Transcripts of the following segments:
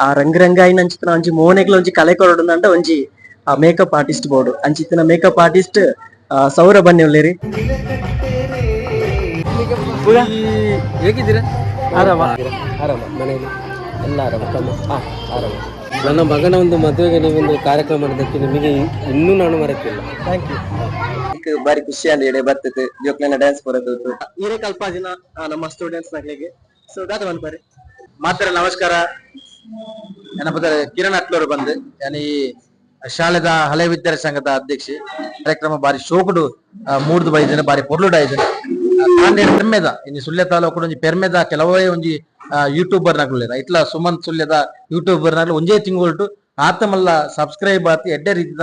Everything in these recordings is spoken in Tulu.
ಆ ರಂಗ್ ರಂಗಾಯಿನ ಅಂಚಿತ್ತಿನ ಒಂಜಿ ಮೋನೆಗ್ಲ ಒಂಜಿ ಕಲೆ ಕೊರೊಡುಂದಂಡ ಒಂಜಿ ಆ ಮೇಕಪ್ ಆರ್ಟಿಸ್ಟ್ ಬೋಡು ಅಂಚಿತ್ತಿನ ಮೇಕಪ್ ಆರ್ಟಿಸ್ಟ್ ಸೌರಭ್ ಅಣ್ಣೆ ಉಲ್ಲೇರಿ. ಹೇಗಿದ್ದೀರಾ? ಆರಾಮ. ಆರಾಮ, ಮನೆಯಲ್ಲಿ ಎಲ್ಲ ಆರಾಮ? ಹಾ, ಆರಾಮ. ನನ್ನ ಮಗನ ಒಂದು ಮದುವೆಗೆ ನೀವೊಂದು ಕಾರ್ಯಕ್ರಮ ಮಾಡಿದ್ದಕ್ಕೆ ನಿಮಗೆ ಇನ್ನೂ ನಾನು ಮರೆತಿಲ್ಲ. Thank you. ಬಾರಿ ಖುಷಿ ಅಂಡ್ ಇಡೆ ಬರ್ತದೆ ಜೋಕ್ಲೆನ ಡ್ಯಾನ್ಸ್ ಬರೋದು. ಈರೇ ಕಲ್ಪಾಜಿನ ನಮ್ಮ ಸ್ಟೂಡೆಂಟ್ಸ್ ನಗಳಿಗೆ ಸೊ ದಾದ ಮನ್ಪರೆ. ಮಾತ್ರ ನಮಸ್ಕಾರ. ಏನಪ್ಪ, ಕಿರಣ್ ಅಟ್ಲೂರು ಬಂದು ಯಾನಿ ಈ ಶಾಲೆದ ಹಳೆ ವಿದ್ಯಾರ್ಥಿ ಸಂಘದ ಅಧ್ಯಕ್ಷೆ. ಕಾರ್ಯಕ್ರಮ ಬಾರಿ ಶೋಕುಡು ಮೂಡ್ದು ಬೈದಿನ, ಬಾರಿ ಪೊರ್ಲುಡು ಆಯ್ದಿನ. ಕಾಂಡೆ ಪೆರ್ಮೆದ ಇನ್ನು ಸುಳ್ಯ ತಾಲೂಕು ಒಂಜಿ ಪೆರ್ಮೆದ ಕೆಲವೇ ಒಂಜಿ ಯೂಟ್ಯೂಬರ್ ನಗುಲೇರ ಇಟ್ಲ ಸುಮಂತ್ ಸುಳ್ಯದ ಯೂಟ್ಯೂಬರ್ ನಗಲು ಒಂಜೇ ತಿಂಗೊಳ್ಟು ಆತಮಲ್ಲ ಸಬ್ಸ್ಕ್ರೈಬ್ ಆತಿ ಎಡ್ಡೆ ರೀತಿದ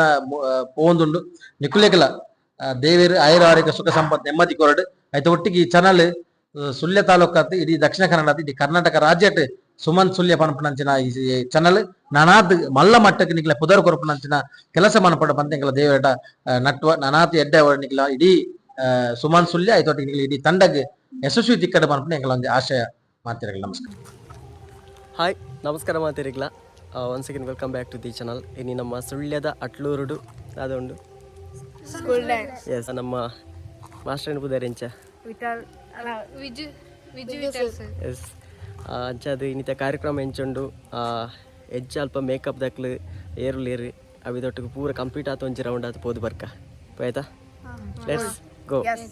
ಪೋಂದುಂಡು. ನಿಕುಲೆಗಲ ದೇವೇರು ಆಯುರ ಆರೋಗ್ಯ ಸುಖ ಸಂಪತ್ತು ನೆಮ್ಮದಿ ಕೊರಡು. ಆಯ್ತು, ಒಟ್ಟಿಗೆ ಈ ಚಾನಲ್ ಸುಳ್ಯ ತಾಲೂಕಾತ್, ಇಡೀ ದಕ್ಷಿಣ ಕನ್ನಡ, ಇಡೀ ಕರ್ನಾಟಕ ರಾಜ್ಯಟ್ ಸುಮಂತ್ ಸುಳ್ಯ ಪನ್ಪುನಂಚಿನ ಈ ಚಾನಲ್ ನಾನಾತ್ ಮಲ್ಲ ಮಟ್ಟಕ್ಕೆ ನಿಕ್ಲ ಪುದರ್ ಕೊರಪುನಂಚಿನ ಕೆಲಸ ಮನ್ಪಡ ಪಂತ ಎಂಕಲ ದೇವರ ನಟ್ವ. ನಾನಾತ್ ಎಡ್ಡೆ ನಿಕ್ಲ ಇಡೀ ಸುಮಂತ್ ಸುಳ್ಯ ಆಯ್ತೊಟ್ಟಿಗೆ ನಿಕ್ಲ ಇಡೀ ತಂಡಗ್ ಯಶಸ್ವಿ ತಿಕ್ಕಡ ಪನ್ಪುನ ಎಂಕಲ ಒಂಜಿ ಆಶಯ ಮಾತಿರಲ್ಲ. ನಮಸ್ಕಾರ. ಹಾಯ್, ನಮಸ್ಕಾರ ಮಾತಿರಿಗ್ಲ. Once again welcome back to the channel. ಇನಿ ನಮ್ಮ ಸುಳ್ಯದ ಅಟ್ಲೂರುಡು ಅದೊಂದು ಸ್ಕೂಲ್ ಡ್ಯಾನ್ಸ್. ಎಸ್, ನಮ್ಮ ಮಾಸ್ಟರ್ ಪುದರಿಂಚ? ವಿಠಲ್ ಅಲ್ಲ, ವಿಜು, ವಿಜು ವಿಠಲ್ ಸರ್. ಎಸ್, ಅಂಚ ಅದು ಇನ್ನಿತ ಕಾರ್ಯಕ್ರಮ ಎಂಚುಂಡು, ಎಜ್ಜ ಅಲ್ಪ ಮೇಕಪ್ ದಕ್ಲು ಏರುಲೇರು ಅವಿದೊಟ್ಟಿಗೆ ಪೂರ ಕಂಪ್ಲೀಟ್ ಆತು. ಒಂಜಿ ರೌಂಡ್ ಆತು ಪೋದು ಬರ್ಕ ಆಯ್ತಾ? Let's go. S.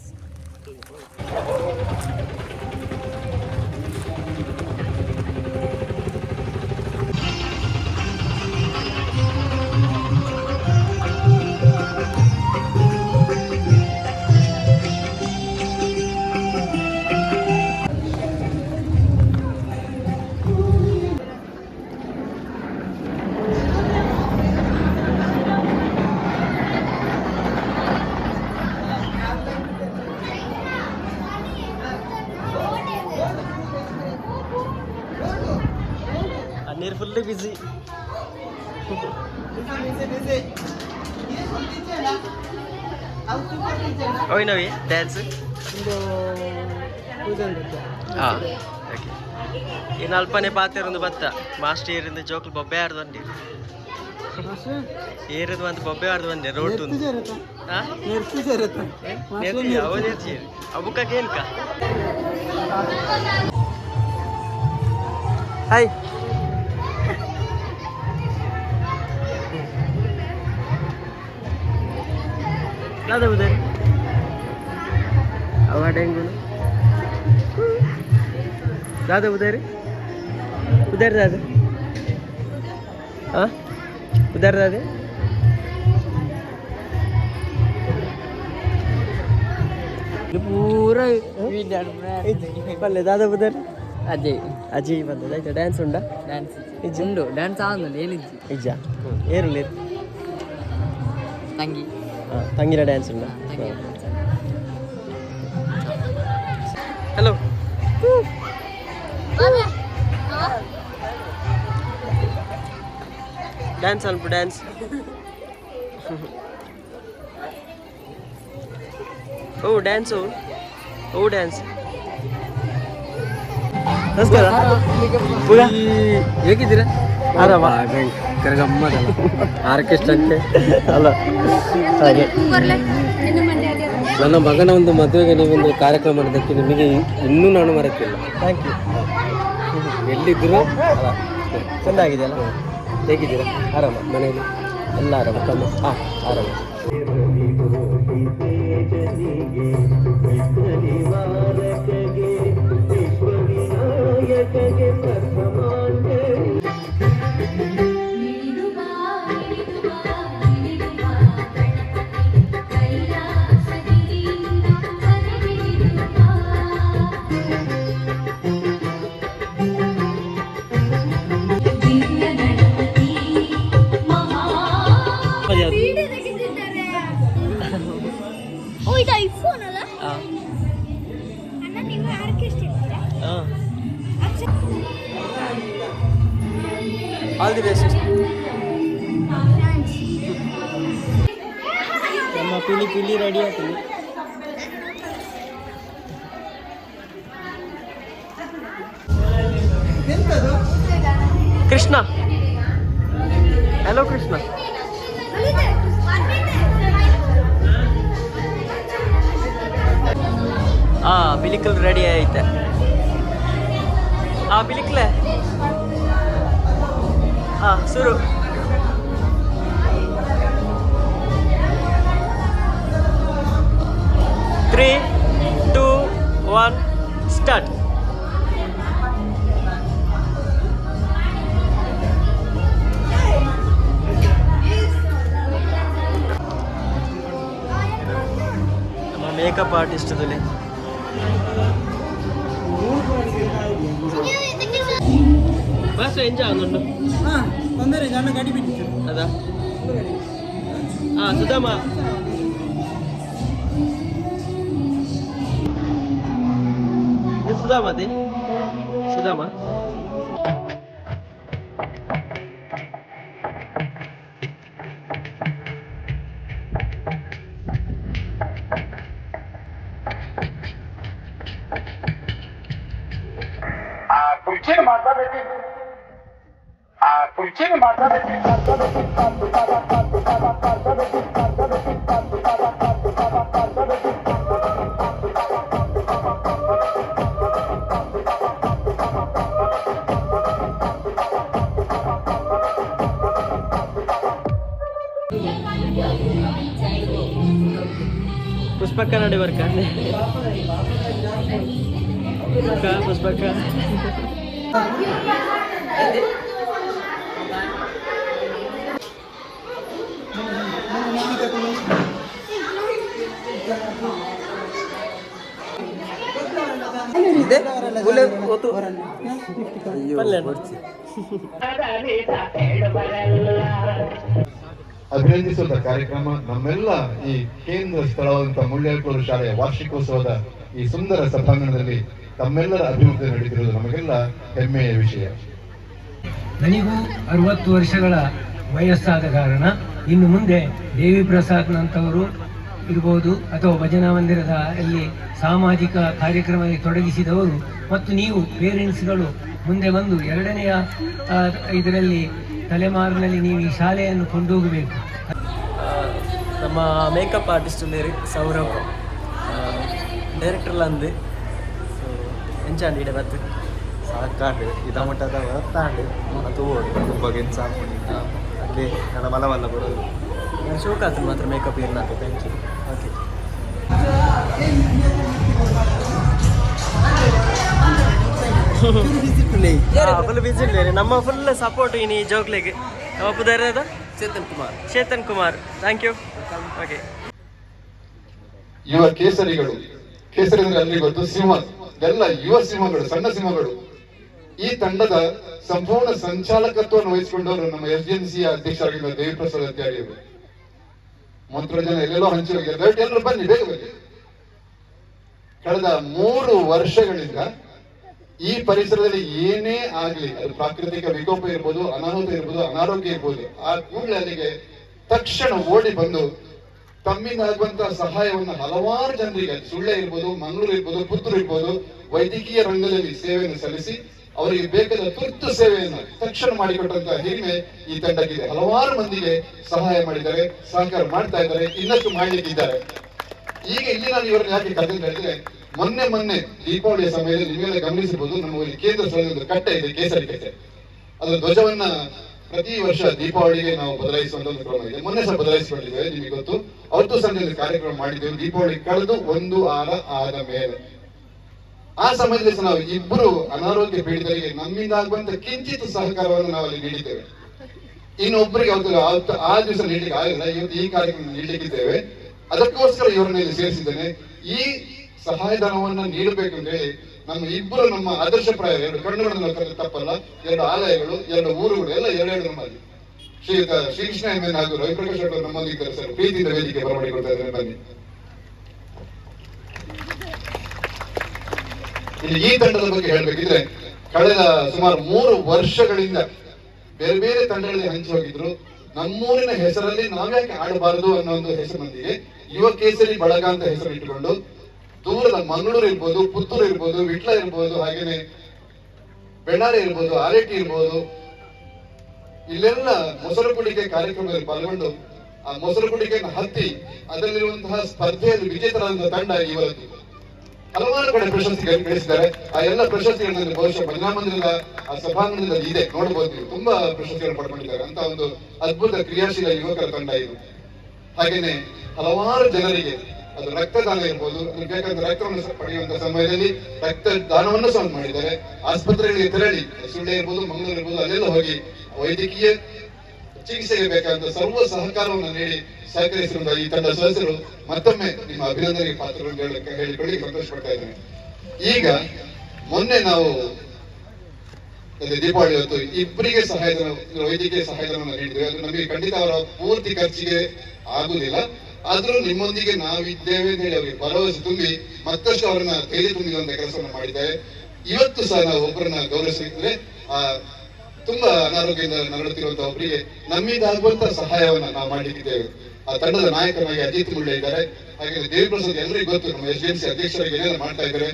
ನೀರು ಫುಲ್ ಬಿಸಿ. ಓಯ್ ನವಿ ಡ್ಯಾನ್ಸ್. ಹಾ, ಓಕೆ. ಇನ್ನು ಅಲ್ಪನೆ ಪಾತೆರೊಂದು ಬತ್ತ ಮಾಸ್ಟರ್ ಏರಿಂದ ಜೋಕ್ಲು ಬೊಬ್ಬೆ ಆಡ್ದು ಬಂದಿ, ಏರದು ಬಂದು ಬೊಬ್ಬೆ ಆಡ್ದು ಬಂದೆ ರೋಡ್. ಅವು ನೇರ್ಚಿ ಅಬುಕ್ಕ ಏನ್ಕ. ಹಾಯ್, ದಾದಾ ಉದರ್ ಅವಾರ್ಡ್ ಹೆಂಗುನು? ದಾದಾ ಉದರ್, ಉದರ್ ದಾದ? ಹಾ, ಉದರ್ ದಾದೆ? ಪೂರ ಪಲ್ಲೆ ದಾದಾ ಉದರ್? ಅಜಯ್. ಅಜಯ್ ಬಂದದ. ಆಯ್ತಾ, ಡ್ಯಾನ್ಸ್ ಉಂಡಾ? ಡ್ಯಾನ್ಸ್ ಉಂಡು. ಡ್ಯಾನ್ಸ್ ಆಗುದಿಲ್ಲ, ಏನಿಜ್ಜಿ. ಇಜ್ಜಾ? ಏರುಲೇರು? ತಂಗಿ. ತಂಗಿನ ಡ್ಯಾನ್ಸ್ ಉಂಡಾ? ಹಲೋ, ಡ್ಯಾನ್ಸ್ ಅನ್ಪು ಡ್ಯಾನ್ಸ್. ಓ ಡ್ಯಾನ್ಸು, ಓ ಡ್ಯಾನ್ಸ್. ನಮಸ್ಕಾರ. ಹೇಗಿದ್ದೀರಾ? ಆರಾಮ. ಭಯಂಕರ ಆರ್ಕೆಸ್ಟ್ರಾ ಅಂತೆ. ಅಲ್ಲ, ಹಾಗೆ. ನನ್ನ ಮಗನ ಒಂದು ಮದುವೆಗೆ ನೀವೊಂದು ಕಾರ್ಯಕ್ರಮ ಮಾಡಿದ್ದಕ್ಕೆ ನಿಮಗೆ ಇನ್ನೂ ನಾನು ಮರೆತಿಲ್ಲ. Thank you. ಎಲ್ಲಿದ್ದರೂ ಚೆಂದಾಗಿದೆಯಲ್ಲ? ಹೇಗಿದ್ದೀರಾ? ಆರಾಮ. ಮನೆಯಲ್ಲಿ ಎಲ್ಲ ಆರಾಮ? ಹಾ, ಆರಾಮ. ಇಳಿದು ಬಾ, ಇಳಿದು ಬಾ, ಇಳಿದು ಬಾ ಗಣಪತಿ, ಕೈಲಾಸಗಿರಿಯಿಂದ ಕರಗಿಳಿದು ಬಾ. ದಿವ್ಯ ಗಣಪತಿ ಮಹಾ ಓ, ಇದು ಐಫೋನ್ ಅಲ್ಲ? ಅಣ್ಣ, ನೀವು ಆರ್ಕೆಸ್ಟ್ರಾ ಇರ್ತೀರಾ? ಆಲ್ the best. ನಮ್ಮ ಪಿಲಿ ಪಿಲಿ ರೆಡಿ ಆಗ್ತದೆ. ಕೃಷ್ಣ, ಹಲೋ ಕೃಷ್ಣ. ಆ ಬಿಲಿಕಲ್ ರೆಡಿ ಐತೆ. ಆ ಬಿಲಿಕ್ಲೆ ಆ ಸುರು. 3 2 1 ಸ್ಟಾರ್ಟ್. ನಮ್ಮ ಮೇಕಪ್ ಆರ್ಟಿಸ್ಟ್ ದಲ್ಲಿ. ಬಸ್ ಎಂಜಾಯ್ ಆಗುಂಡು. ಅದ ಸುಧಾಮ. ಇದು ಸುಧಾಮ ಅದೇ ಸುಧಾಮ. ಪುಷ್ಪಕ್ಕ ನಡಿ ಬರ್ಕ ಪುಷ್ಪಕ್ಕ. ಅಭಿನಂದಿಸುವಂತ ಕಾರ್ಯಕ್ರಮ ನಮ್ಮೆಲ್ಲ ಈ ಕೇಂದ್ರ ಸ್ಥಳವಾದಂತಹ ಮುಳ್ಯಾಕೋಲು ಶಾಲೆಯ ವಾರ್ಷಿಕೋತ್ಸವದ ಈ ಸುಂದರ ಸಭಾಂಗಣದಲ್ಲಿ ತಮ್ಮೆಲ್ಲರ ಅಭಿಮುಖ ನಡೆದಿರುವುದು ನಮಗೆಲ್ಲ ಹೆಮ್ಮೆಯ ವಿಷಯ. ನನಗೂ 60 ವರ್ಷಗಳ ವಯಸ್ಸಾದ ಕಾರಣ ಇನ್ನು ಮುಂದೆ ದೇವಿ ಪ್ರಸಾದ್ನಂಥವರು ಇರ್ಬೋದು ಅಥವಾ ಭಜನಾ ಮಂದಿರದ ಅಲ್ಲಿ ಸಾಮಾಜಿಕ ಕಾರ್ಯಕ್ರಮದಲ್ಲಿ ತೊಡಗಿಸಿದವರು ಮತ್ತು ನೀವು ಪೇರೆಂಟ್ಸ್ಗಳು ಮುಂದೆ ಬಂದು ಎರಡನೆಯ ಇದರಲ್ಲಿ ತಲೆಮಾರಿನಲ್ಲಿ ನೀವು ಈ ಶಾಲೆಯನ್ನು ಕೊಂಡೋಗಬೇಕು. ನಮ್ಮ ಮೇಕಪ್ ಆರ್ಟಿಸ್ಟ್ ಉಲ್ಲೇರು ಸೌರವ್, ಡೈರೆಕ್ಟರ್ ಅಂದು. ಸೊ ಎಂಚಾಂಡ್ ಇಡೆ ಬತ್ತು? ಸಾಕಾಂಡ್ ಇದ ಮಟ್ಟದ ಬರ್ತಾಂಡ್ ತೂವೋಡು ತುಂಬ ಎಂಚ ಆಪುಂಡು ಅದೇ ನನ್ನ ಮಲವಲ್ಲ ಬರೋದು. ಶೋಕ್ ಆತು ಮಾತ್ರ ಮೇಕಪ್ ಇರ್ನ. Thank you. Okay. Full busy ಇಲ್ಲೇರಿ. ನಮ್ಮ ಫುಲ್ ಸಪೋರ್ಟ್ ಇನಿ ಜೋಕ್ಲೆಗ್. ನಮ್ಮ ಪುದರ್ Chetan Kumar. Chetan Kumar, thank you. Okay. ಯುವ ಕೇಸರಿಗಳು. ಕೇಸರಿ ಅಂದ್ರೆ ಅಲ್ಲಿ ಗೊತ್ತು, ಸಿಂಹ. ಎಲ್ಲ ಯುವ ಸಿಂಹಗಳು, ಸಣ್ಣ ಸಿಂಹಗಳು. ಈ ತಂಡದ ಸಂಪೂರ್ಣ ಸಂಚಾಲಕತ್ವವನ್ನು ವಹಿಸಿಕೊಂಡವರು ನಮ್ಮ ಎಸ್ ಡಿ ಎನ್ ಸಿ ಅಧ್ಯಕ್ಷರಾಗಿದ್ದ ದೇವಿಪ್ರಸಾದ್ ಅತ್ಯಾಡಿ ಅವರು. ಮಂತ್ರ ಜನ ಎಲ್ಲೆಲ್ಲೋ ಹಂಚಿ ಹೋಗಿದ್ದಾರೆ. ದಯವಿಟ್ಟು ಎಲ್ಲರೂ ಬನ್ನಿ, ಬೇಗ ಬನ್ನಿ. ಕಳೆದ 3 ವರ್ಷಗಳಿಂದ ಈ ಪರಿಸರದಲ್ಲಿ ಏನೇ ಆಗ್ಲಿ, ಅದು ಪ್ರಾಕೃತಿಕ ವಿಕೋಪ ಇರ್ಬೋದು, ಅನಾಹುತ ಇರ್ಬೋದು, ಅನಾರೋಗ್ಯ ಇರ್ಬೋದು, ಆ ಕೂಡಲೇ ಅಲ್ಲಿಗೆ ತಕ್ಷಣ ಓಡಿ ಬಂದು ತಮ್ಮಿಂದ ಆಗುವಂತಹ ಸಹಾಯವನ್ನು ಹಲವಾರು ಜನರಿಗೆ, ಸುಳ್ಳೆ ಇರ್ಬೋದು, ಮಂಗಳೂರು ಇರ್ಬೋದು, ಪುತ್ತೂರು ಇರ್ಬೋದು, ವೈದ್ಯಕೀಯ ರಂಗದಲ್ಲಿ ಸೇವೆಯನ್ನು ಸಲ್ಲಿಸಿ ಅವರಿಗೆ ಬೇಕಾದ ತುರ್ತು ಸೇವೆಯನ್ನು ತಕ್ಷಣ ಮಾಡಿಕೊಟ್ಟಂತಹ ಹಿರಿಮೆ ಈ ತಂಡಕ್ಕಿದೆ. ಹಲವಾರು ಮಂದಿಗೆ ಸಹಾಯ ಮಾಡಿದ್ದಾರೆ, ಸಹಕಾರ ಮಾಡ್ತಾ ಇದ್ದಾರೆ, ಇನ್ನಷ್ಟು ಮಾಡ್ಲಿಕ್ಕಿದ್ದಾರೆ. ಈಗ ಇಲ್ಲಿ ನಾನು ಇವರನ್ನು ಯಾಕೆ ಕರೆದು ಹೇಳಿದ್ರೆ, ಮೊನ್ನೆ ಮೊನ್ನೆ ದೀಪಾವಳಿಯ ಸಮಯದಲ್ಲಿ ನೀವೆಲ್ಲ ಗಮನಿಸಬಹುದು, ನಮ್ಮ ಇಲ್ಲಿ ಕೇಂದ್ರ ಸ್ಥಳದಲ್ಲಿ ಒಂದು ಕಟ್ಟೆ ಇದೆ, ಕೇಸರಿ ಕಟ್ಟೆ. ಅದರ ಧ್ವಜವನ್ನ ಪ್ರತಿ ವರ್ಷ ದೀಪಾವಳಿಗೆ ನಾವು ಬದಲಾಯಿಸುವಂತ ಒಂದು ಕ್ರಮ ಇದೆ. ಮೊನ್ನೆ ಸಹ ಬದಲಾಯಿಸಿಕೊಂಡಿದ್ದೇವೆ, ನಿಮಗೆ ಗೊತ್ತು. ಅವತ್ತು ಸಂಜೆ ಒಂದು ಕಾರ್ಯಕ್ರಮ ಮಾಡಿದ್ದೇವೆ, ದೀಪಾವಳಿ ಕಳೆದು 1 ವಾರ ಆದ ಮೇಲೆ. ಆ ಸಮಯದಲ್ಲಿ ಸಹ ನಾವು ಇಬ್ಬರು ಅನಾರೋಗ್ಯ ಪೀಡಿತರಿಗೆ ನಮ್ಮಿಂದ ಆಗುವಂತ ಕಿಂಚಿತ್ ಸಹಕಾರವನ್ನು ನಾವು ಅಲ್ಲಿ ನೀಡಿದ್ದೇವೆ. ಇನ್ನೊಬ್ಬರಿಗೆ ಅವತ್ತು ಆ ದಿವಸ ನೀಡಲಿಕ್ಕೆ ಆಗಲಿಲ್ಲ, ಇವತ್ತು ಈ ಕಾರ್ಯಕ್ರಮ ನೀಡಲಿಕ್ಕಿದ್ದೇವೆ. ಅದಕ್ಕೋಸ್ಕರ ಇವರನ್ನ ಇಲ್ಲಿ ಸೇರಿಸಿದ್ದೇನೆ. ಈ ಸಹಾಯಧನವನ್ನ ನೀಡಬೇಕು ಅಂತ ಹೇಳಿ ನಮ್ಮ ಇಬ್ಬರು ನಮ್ಮ ಆದರ್ಶಪ್ರಾಯ 2 ಕಣ್ಣುಗಳನ್ನು ಕರೆದ್ರೆ ತಪ್ಪಲ್ಲ, 2 ಆಲಯಗಳು, 2 ಊರುಗಳು, ಎಲ್ಲ 2 ನಮ್ಮಲ್ಲಿ. ಶ್ರೀಯುತ ಶ್ರೀಕೃಷ್ಣ ಎಂ ಎನ್ ಹಾಗೂ ರವಿಪ್ರಕಾಶ್ ಅವರು ನಮ್ಮೊಂದಿಗೆ ಸರ್. ಪ್ರೀತಿಯಿಂದ ವೇದಿಕೆ ಬರಮಾಡಿಕೊಳ್ತಾ ಇದ್ದೇನೆ, ಬನ್ನಿ. ಇಲ್ಲಿ ಈ ತಂಡದ ಬಗ್ಗೆ ಹೇಳ್ಬೇಕಿದ್ರೆ, ಕಳೆದ ಸುಮಾರು 3 ವರ್ಷಗಳಿಂದ ಬೇರೆ ಬೇರೆ ತಂಡಗಳಲ್ಲಿ ಹಂಚಿ ಹೋಗಿದ್ರು. ನಮ್ಮೂರಿನ ಹೆಸರಲ್ಲಿ ನಾವ್ಯಾಕೆ ಆಡಬಾರದು ಅನ್ನೋ ಒಂದು ಹೆಸರಿನೊಂದಿಗೆ ಯುವ ಕೇಸರಿ ಬಳಗ ಅಂತ ಹೆಸರು ಇಟ್ಟುಕೊಂಡು ದೂರದ ಮಂಗಳೂರು ಇರ್ಬೋದು, ಪುತ್ತೂರು ಇರ್ಬೋದು, ವಿಟ್ಲ ಇರ್ಬೋದು, ಹಾಗೇನೆ ಬೆಳ್ಳಾರಿ ಇರ್ಬೋದು, ಆರೇಟಿ ಇರ್ಬೋದು, ಇಲ್ಲೆಲ್ಲ ಮೊಸರು ಕುಡಿಕೆ ಕಾರ್ಯಕ್ರಮದಲ್ಲಿ ಪಾಲ್ಗೊಂಡು ಆ ಮೊಸರು ಕುಡಿಕೆಯನ್ನು ಹತ್ತಿ ಅದರಲ್ಲಿರುವಂತಹ ಸ್ಪರ್ಧೆಯಲ್ಲಿ ವಿಜೇತರಾದಂತಹ ತಂಡ ಇವರದ್ದು. ಹಲವಾರು ಕಡೆ ಪ್ರಶಸ್ತಿ ಗಳಿಸಿದ್ದಾರೆ. ಆ ಎಲ್ಲ ಪ್ರಶಸ್ತಿಗಳನ್ನು ಬಹುಶಃ ಭಜನಾ ಮಂದಿರದ ಆ ಸಭಾಂಗಣದಲ್ಲಿ ಇದೆ, ನೋಡಬಹುದು ನೀವು. ತುಂಬಾ ಪ್ರಶಸ್ತಿಗಳನ್ನು ಪಡ್ಕೊಂಡಿದ್ದಾರೆ. ಅಂತ ಒಂದು ಅದ್ಭುತ ಕ್ರಿಯಾಶೀಲ ಯುವಕರ ತಂಡ ಇದು. ಹಾಗೇನೆ ಹಲವಾರು ಜನರಿಗೆ ಅದು ರಕ್ತದಾನ ಇರ್ಬೋದು, ಅದಕ್ಕೆ ಬೇಕಾದ ರಕ್ತವನ್ನು ಪಡೆಯುವಂತ ಸಮಯದಲ್ಲಿ ರಕ್ತದಾನವನ್ನು ಸಹ ಮಾಡಿದ್ದಾರೆ. ಆಸ್ಪತ್ರೆಗಳಿಗೆ ತೆರಳಿ, ಸುಳ್ಯ ಇರ್ಬೋದು, ಮಂಗಳೂರು ಇರ್ಬೋದು, ಅಲ್ಲೆಲ್ಲ ಹೋಗಿ ವೈದ್ಯಕೀಯ ಚಿಕಿತ್ಸೆಗೆ ಬೇಕಾದಂತ ಸರ್ವ ಸಹಕಾರವನ್ನು ನೀಡಿ ಸಹಕರಿಸಿರುವ ಈ ತಂಡ ಸದಸ್ಯರು ಮತ್ತೊಮ್ಮೆ ನಿಮ್ಮ ಅಭಿನಂದನೆಗೆ ಪಾತ್ರರು ಹೇಳಿಕೊಳ್ಳಿ ಸಂತೋಷ ಪಡ್ತಾ ಇದ್ದೇನೆ. ಈಗ ಮೊನ್ನೆ ನಾವು ದೀಪಾವಳಿ ಹೊತ್ತು ಇಬ್ಬರಿಗೆ ಸಹಾಯಧನ, ವೈದ್ಯಕೀಯ ಸಹಾಯಧನವನ್ನು ನೀಡಿದ್ವಿ. ಅದು ನಮಗೆ ಖಂಡಿತ ಅವರ ಪೂರ್ತಿ ಖರ್ಚಿಗೆ ಆಗುದಿಲ್ಲ, ಆದ್ರೂ ನಿಮ್ಮೊಂದಿಗೆ ನಾವಿದ್ದೇವೆ ಅಂತ ಹೇಳಿ ಅವರಿಗೆ ಭರವಸೆ ತುಂಬಿ ಮತ್ತಷ್ಟು ಅವರನ್ನ ಧೈರ್ಯ ತುಂಬಿರುವಂತ ಕೆಲಸವನ್ನು ಮಾಡಿದ್ದಾರೆ. ಇವತ್ತು ಸಹ ನಾವು ಒಬ್ಬರನ್ನ ಗೌರವಿಸಿದ್ರೆ ಆ ತುಂಬಾ ಅನಾರೋಗ್ಯದಿಂದ ನರಳುತ್ತಿರುವಂತಹ ಒಬ್ಬರಿಗೆ ನಮ್ಮಿಂದ ಆಗುವಂತ ಸಹಾಯವನ್ನ ನಾವು ಮಾಡಲಿಕ್ಕಿದ್ದೇವೆ. ಆ ತಂಡದ ನಾಯಕನಾಗಿ ಅಜಿತ್ ಮುಳ್ಳೆ ಇದ್ದಾರೆ. ಹಾಗೆ ದೇವಿ ಪ್ರಸಾದ್ ಎಲ್ಲರಿಗೂ ಗೊತ್ತು, ನಮ್ಮ ಎಸ್.ಡಿ.ಎಂ.ಸಿ ಅಧ್ಯಕ್ಷರಿಗೆ ಏನೆಲ್ಲ ಮಾಡ್ತಾ ಇದ್ದಾರೆ.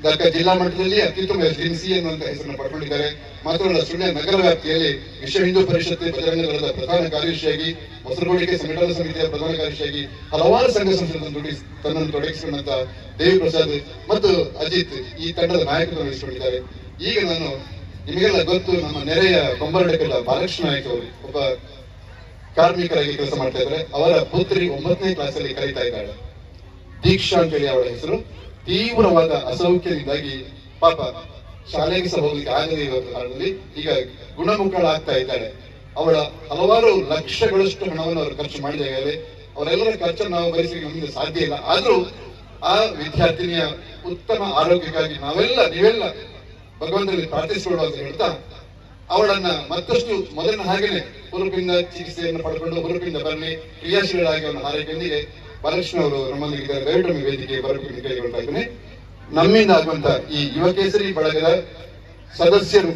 ದಕ್ಕ ಜಿಲ್ಲಾ ಮಟ್ಟದಲ್ಲಿ ಅತ್ಯುತ್ತಮ ಎಸ್.ಡಿ.ಎಂ.ಸಿ ಅನ್ನುವಂತ ಹೆಸರನ್ನು ಪಡ್ಕೊಂಡಿದ್ದಾರೆ. ಮಾತ್ರವಲ್ಲ, ಸುಳ್ಯ ನಗರ ವ್ಯಾಪ್ತಿಯಲ್ಲಿ ವಿಶ್ವ ಹಿಂದೂ ಪರಿಷತ್ ಬಜರಂಗ ದಳದ ಪ್ರಧಾನ ಕಾರ್ಯದರ್ಶಿಯಾಗಿ, ಮೊಸರುಗೋಡಿಕೆ ಸಂಘಟನಾ ಸಮಿತಿಯ ಪ್ರಧಾನ ಕಾರ್ಯದರ್ಶಿಯಾಗಿ ಹಲವಾರು ಸಂಘ ಸಂಸ್ಥೆಗಳನ್ನು ತನ್ನನ್ನು ತೊಡಗಿಸಿಕೊಂಡಂತ ದೇವಿ ಪ್ರಸಾದ್ ಮತ್ತು ಅಜಿತ್ ಈ ತಂಡದ ನಾಯಕತ್ವ ವಹಿಸಿಕೊಂಡಿದ್ದಾರೆ. ಈಗ ನಾನು ನಿಮಗೆಲ್ಲ ಗೊತ್ತು, ನಮ್ಮ ನೆರೆಯ ಕೊಂಬರಡಕಲ್ಲ ಬಾಲಕೃಷ್ಣ ನಾಯಕ್ ಅವರು ಒಬ್ಬ ಕಾರ್ಮಿಕರಾಗಿ ಕೆಲಸ ಮಾಡ್ತಾ ಇದ್ದಾರೆ. ಅವರ ಪುತ್ರಿ 9ನೇ ಕ್ಲಾಸಲ್ಲಿ ಕಲಿತಾ ಇದ್ದಾಳೆ. ದೀಕ್ಷಾ ಅಂತೇಳಿ ಅವಳ ಹೆಸರು. ತೀವ್ರವಾದ ಅಸೌಖ್ಯದಿಂದಾಗಿ ಪಾಪ ಶಾಲೆಗೆ ಸಹ ಹೋಗ್ಲಿಕ್ಕೆ ಆಗದೆ ಇರುವ ಕಾರಣದಲ್ಲಿ ಈಗ ಗುಣಮುಖಳಾಗ್ತಾ ಇದ್ದಾಳೆ. ಅವಳ ಹಲವಾರು ಲಕ್ಷಗಳಷ್ಟು ಹಣವನ್ನು ಅವರು ಖರ್ಚು ಮಾಡಿದಾಗಲೇ ಅವರೆಲ್ಲರ ಖರ್ಚನ್ನು ನಾವು ಭರಿಸಲಿಕ್ಕೆ ನಮ್ಮಿಂದ ಸಾಧ್ಯ ಇಲ್ಲ. ಆದ್ರೂ ಆ ವಿದ್ಯಾರ್ಥಿನಿಯ ಉತ್ತಮ ಆರೋಗ್ಯಕ್ಕಾಗಿ ನಾವೆಲ್ಲ ನೀವೆಲ್ಲ ಭಗವಂತನಲ್ಲಿ ಪ್ರಾರ್ಥಿಸಿಕೊಳ್ಳುವ ಅಂತ ಹೇಳ್ತಾ ಅವಳನ್ನ ಮತ್ತಷ್ಟು ಮೊದಲಿನ ಹಾಗೇನೆ ಹುರುಪಿಂದ ಚಿಕಿತ್ಸೆಯನ್ನು ಪಡ್ಕೊಂಡು ಹುರುಪಿಂದ ಬರಲಿ, ಕ್ರಿಯಾಶೀಲರಾಗಿ ಅವನ ಹಾರೈಕೆಯೊಂದಿಗೆ ಬಾಲಕೃಷ್ಣ ಅವರು ನಮ್ಮೊಂದಿಗೆ ದಯವಿಟ್ಟು ವೇದಿಕೆಗೆ ಬರಬೇಕು ಅಂತ ಕೇಳಿಕೊಳ್ತಾ ಇದ್ದೇನೆ. ನಮ್ಮಿಂದ ಆಗುವಂತ ಈ ಯುವಕೇಸರಿ ಬಳಗದ ಸದಸ್ಯರು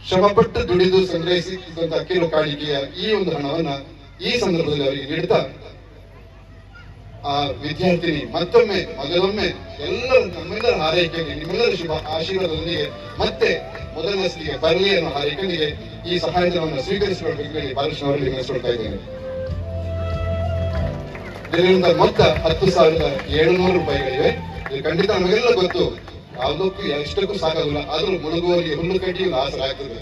ಶ್ರಮಪಟ್ಟು ದುಡಿದು ಸಂಗ್ರಹಿಸಿದಂತ ಕಿರು ಕಾಣಿಕೆಯ ಈ ಒಂದು ಹಣವನ್ನ ಈ ಸಂದರ್ಭದಲ್ಲಿ ಅವರಿಗೆ ನೀಡುತ್ತಾ ಆ ವಿದ್ಯಾರ್ಥಿನಿ ಮತ್ತೊಮ್ಮೆ ಮೊದಲೊಮ್ಮೆ ಎಲ್ಲರ ನಮ್ಮೆಲ್ಲರ ಹಾರೈಕೆಯಲ್ಲಿ ನಿಮ್ಮೆಲ್ಲರ ಶುಭ ಆಶೀರ್ವಾದದೊಂದಿಗೆ ಮತ್ತೆ ಮೊದಲನೇ ಸ್ಥಿತಿಗೆ ಬರಲಿ ಅನ್ನೋ ಹಾರೈಕೆಯೊಂದಿಗೆ ಈ ಸಹಾಯಧನವನ್ನು ಸ್ವೀಕರಿಸಿಕೊಳ್ಳಬೇಕು ಹೇಳಿ ಬಾಲಕೃಷ್ಣ ಅವರಲ್ಲಿ ವಿನಂತಿಸಿಕೊಳ್ತಾ ಇದ್ದೇನೆ. ಇದರಿಂದ ಮೊತ್ತ 10,700 ರೂಪಾಯಿಗಳಿವೆ. ಇದು ಖಂಡಿತ ನಮಗೆಲ್ಲ ಗೊತ್ತು, ಯಾವುದಕ್ಕೂ ಎಷ್ಟಕ್ಕೂ ಸಾಕಾಗಲ್ಲ. ಆದ್ರೂ ಮುಳುಗುವವರಿಗೆ ಹುಲ್ಲು ಕಡ್ಡಿ ಒಂದು ಆಸರೆ ಆಗ್ತದೆ.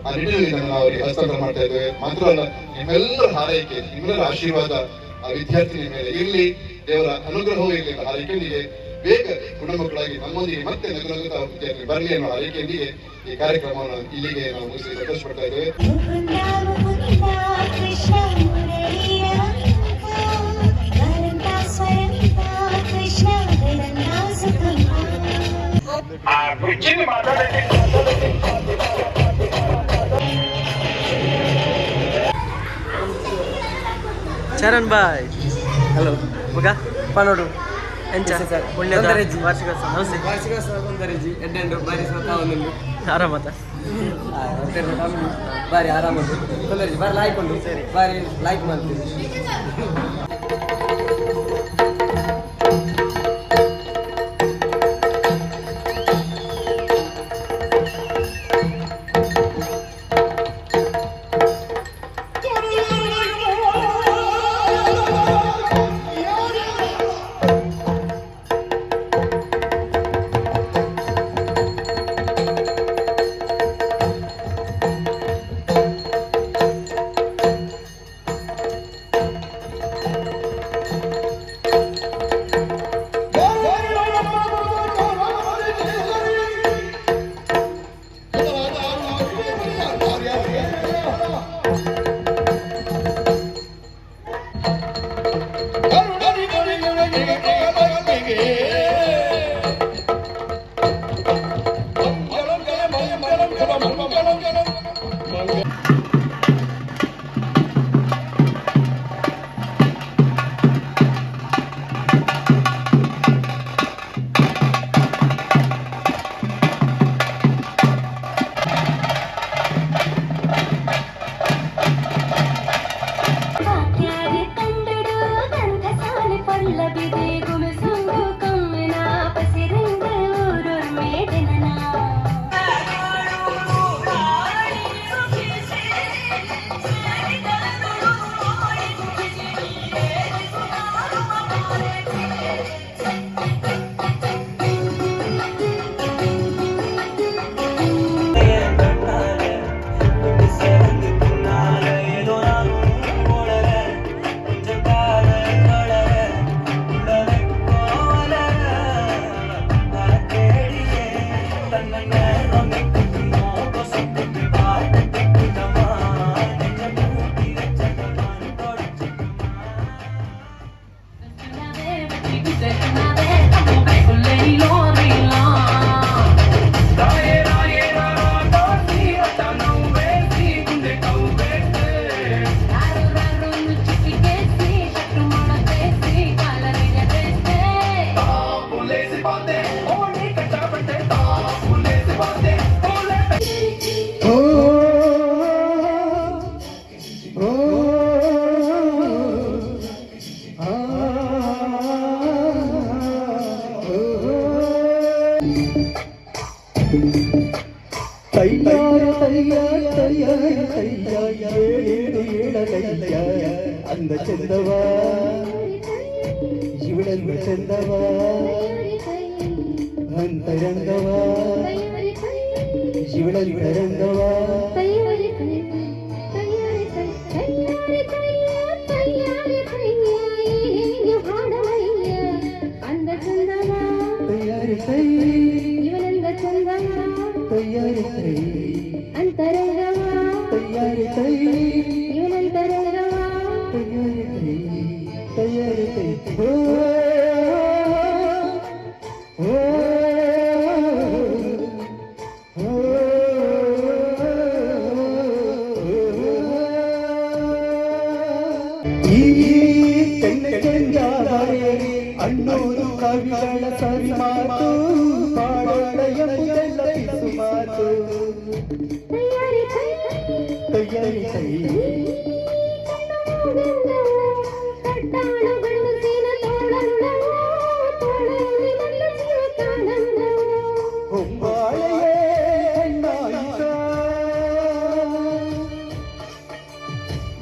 ಆ ನಿಟ್ಟಿನಲ್ಲಿ ನಾವು ಅವರಿಗೆ ಹಸ್ತಾಂತರ ಮಾಡ್ತಾ ಇದ್ದೇವೆ. ಮಾತ್ರ ಅಲ್ಲ, ನಿಮ್ಮೆಲ್ಲರ ಹಾರೈಕೆ, ನಿಮ್ಮೆಲ್ಲರ ಆಶೀರ್ವಾದ ಆ ವಿದ್ಯಾರ್ಥಿನಿ ಮೇಲೆ ಇರಲಿ, ದೇವರ ಅನುಗ್ರಹವೂ ಇರಲಿ ಎಂಬ ಹಾರೈಕೆಯೊಂದಿಗೆ ಬೇಗ ಗುಣಮುಖಳಾಗಿ ನಮ್ಮೊಂದಿಗೆ ಮತ್ತೆ ನಗು ನಗುತ್ತಾ ವಿದ್ಯಾರ್ಥಿ ಬರಲಿ ಅನ್ನೋ ಹಾರೈಕೆಯೊಂದಿಗೆ ಈ ಕಾರ್ಯಕ್ರಮವನ್ನು ಇಲ್ಲಿಗೆ ನಾವು ಮುಗಿಸಿ ಸಂತೋಷ ಪಡ್ತಾ ಇದ್ದೇವೆ. Charan bye, hello. ಮಗ ಪನೋಡು. ಎಂಚ? ಸರ್. ಪುಣ್ಯದ ತೊಂದರೆಜ್ಜಿ. ವಾರ್ಷಿಕೋತ್ಸವ ನಮಸ್ತೆ. ವಾರ್ಷಿಕೋತ್ಸವ ತೊಂದರೆಜ್ಜಿ, ಎಡ್ಡೆಂಡು ಬಾರಿ ಸ್ವತಃ ಒಂದುಂಡು. ಆರಾಮತ? ಬಾರಿ ಆರಾಮ ಉಂಟು, ತೊಂದರೆ ಬಾರಿ ಲಾಯ್ಕ್ ಉಂಟು, ಸರಿ ಬಾರಿ ಲೈಕ್ ಮಾಡ್ತೀವಿ. ತಯ್ಯಾರಿ ತಯ್ಯ ಏಳೇಳು ಏಳಲಯ್ಯ ಅಂದ ಚಂದವ ಇವಳಂದ ಚಂದವ ಅಂತರಂಗವ ಇವಳಂತರಂಗವ ತಯ್ಯಾರಿ ತೈ ಇವನಂದ ಚಂದವ ತಯ್ಯಾರಿ ತೈ ಅಂತರಂಗವ ತಯ್ಯಾರಿ ತೈ ಇವನಂತರಂಗವ ತಯ್ಯಾರಿ ತೈ ತಯ್ಯಾರಿ ತೈ ಓ ಓ ಈ ಚೆನ್ನ ಚೆಂದಾರೆ ಅಣ್ಣೂರು ಕವಿಗಳ ಸರಿ ಮಾತು ಪಾಡೋಣ ಎಂಬುದೆಲ್ಲ ಪಿಸು ಮಾತು ತಯ್ಯಾರಿ ತೈ ತಯ್ಯಾರಿ ತೈ ಕಟ್ಟಾಳು ಗಂಡಸಿನ ತೋಳಂದವು ತೋಳಲ್ಲಿ ನನ್ನ ಜೀವ ಕಾಣಂದವು ಹೊಂಬಾಳೆಯೇ ಹೆಣ್ಣಾಯಿತ